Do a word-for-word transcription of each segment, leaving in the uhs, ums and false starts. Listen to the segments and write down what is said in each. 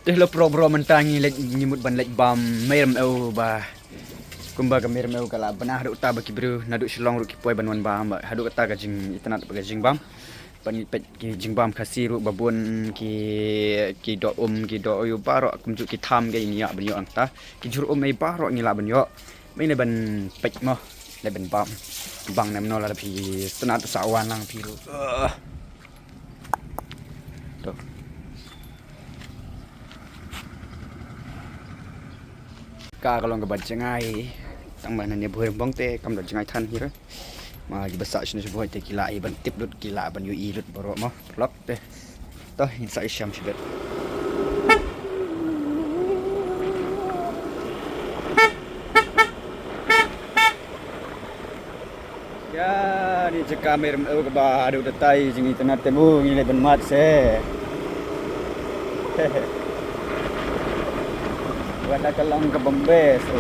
Hello bro, bro, mynta ngi leit, ngi mut ban leit bam mei rem eu ba. Kumba ka mei rem eu ka la bna haduh ta ba ki briew naduh Shillong ruh ki poi ban wan bam ba haduh kata ka jingitynnad ba ka jingbam. Ban ngi peit ki jingbam Khasi ruh ba bun ki, ki doh um, ki doh ïu baroh kumjuh ki tham ka ngi ïa ban ïoh nangta. Ki jhur um ei baroh ngi lah ban ïoh. Mei ne ban peit mo, ne ban bam. Bang ne mno la phi tynnad sa wan lang phi ruh. Uh. To. Ka ka long kaba jngai. Tang ba nane bhoi bong te kam da jngai than hi re. Ma ki ba sah shne bhoi te ki la i ban tip lut ki la ban ïohi lut baroh mo. Lok te. To, in sa i sham shibet. Ïa, ni jaka mei rem eu kaba haduh da tai jngi tynnad te mo ngi leit ban mad se. Wat la ka long ka Bombay so.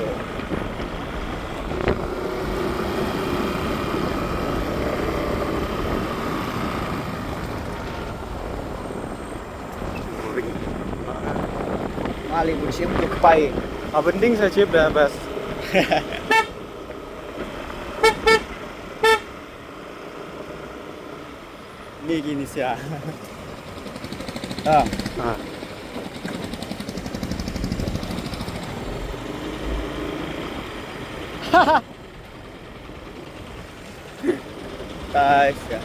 Mali bu ship tu kpai. Abending sa ship dah bas. Ni gini sia. Ah. Ah. Guys, ya.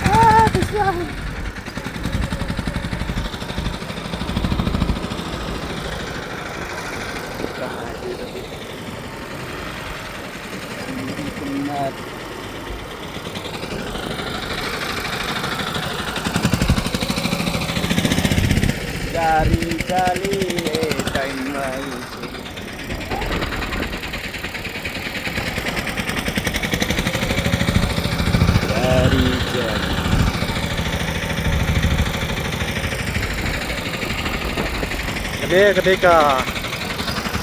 Ah, kesian. Jari jali, eh, time mai. Jari jali. Kane, kane ka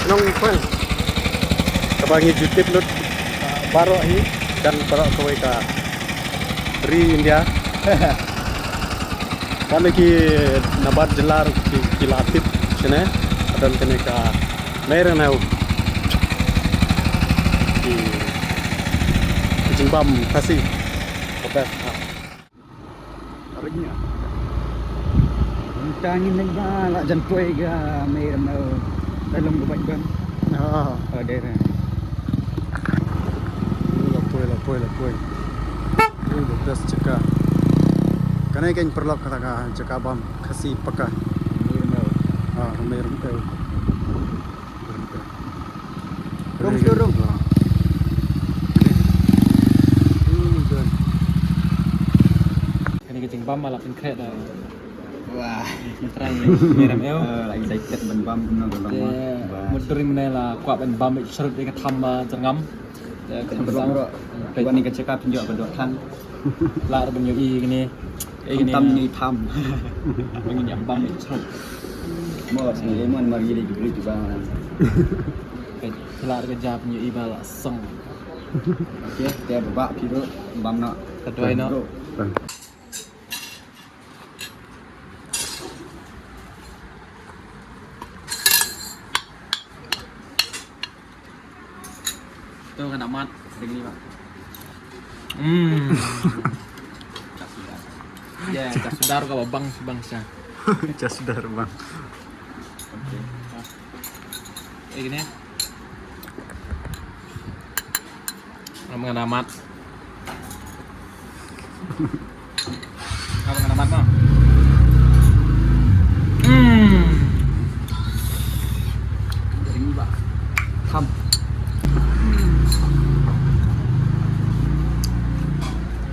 Nongpoh. Kaba ngi ju tip lut baroh hi, don baroh kawei ka ri India. Kane ki nabar jylla ruh ki, ki la tip shane. Don kane ka mei rem eu. Ki, ki jingbam Khasi. The best. Mynta ngin leit ba la jan poi ka mei rem eu. Ka long ka bait ban. Ah. Oh, dei re. La poi, la poi, la poi. Ui, the best jaka. Kane ka paralok kata ka jaka bam Khasi paka. Mei rem eu. Ah, mei rem eu. Rong sdorong. Kane ka jingbam ma la pynkhreh da. Wah. Ngi trai mei rem eu. Eh, la excited ban bam kumno ka long. Te mut duri mynne la kwah ban bam shrut ïa ka tham ba jyrngam. Te ka tham ba jyrngam. Wan ïa ka jaka pynjot ka doh thang. Lah ban ïohi kane. Eh, kane. Tam ni tham. Ban ïa bam ni chok. Mo sini lemon mar ïa dibri juga. Lah ka jap ni iba la song. Okey, te ba ki ruh bam na. Ka dwai na. Tu kan amat ding ni, Pak. Hmm. Ya, ka sudar ka bang bang sha. Ka sudar bang. Okey. Eh, gini. Ngam ngan amat. Ngam ngan amat mah. Hmm. Ham.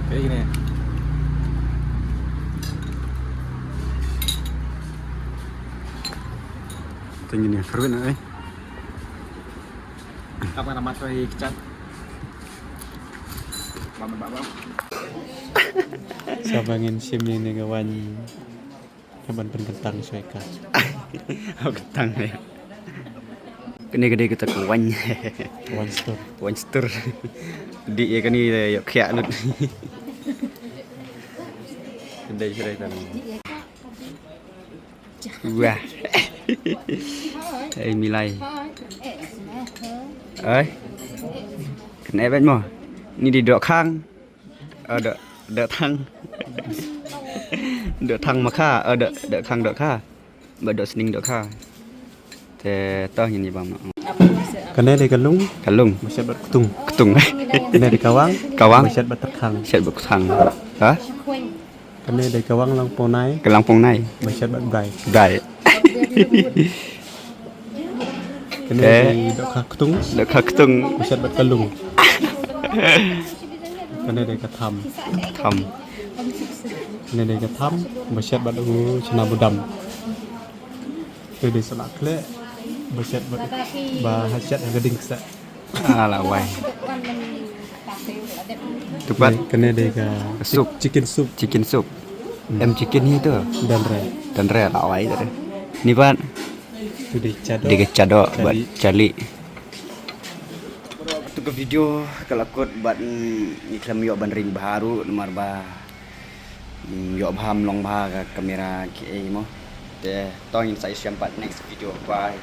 Kayak gini. Kayak gini, keren, eh. Kap ngan amat soi kecap. Bam, bam, bam. Sa ba ngin shim ïa kane ka waiñ. Ka ban pynkyntang soi ka. Kyntang ïa. Kane ka dei kata ka waiñ. Waiñ stur. Waiñ stur. Dih ïa kane ïa khiah lut. Kedai serai tanah. Wah. Hei, milai. Oi. Kane bet mo. Ni di dok khang. Oi, dok, dok thang. Dok thang ma kha. Oi, dok, dok khang dok kha. Ba dok sning dok kha. Te to ngin ïa bam. Kane dei ka lung. Ka lung. Ba shet bad ktung. Ktung. Kane dei ka wang. Ka wang. Ba shet bad tyrkhang. Shet bad ktung. Ha? Kane dei ka wang lang pong nai. Ka lang pong nai. Ba shet bad brai. Brai. Kane dei dok kha ktung. Dok kha ktung. Ba shet bad ka lung. Kane dei ka tham. Tham. Kane dei ka tham. Ba shet bad u chna budam. Te dei sala khleh. Ba shet bad ba ha shet ha ka ding ksa. Ah, la wai. Tupat. Kane dei ka soup. Chicken soup. Chicken soup. Em chicken hi tu. Dan re. Dan re la wai tu. Ni pat. Tu dei chado. Dei ka chado bad chali. Tu ka video ka la kut bad ngi khlem ïoh ban ring bha ruh namar ba ïoh bha ym long bha ka kamera ki ei mo. Te to ngin sa ïashem pat next video. Bye.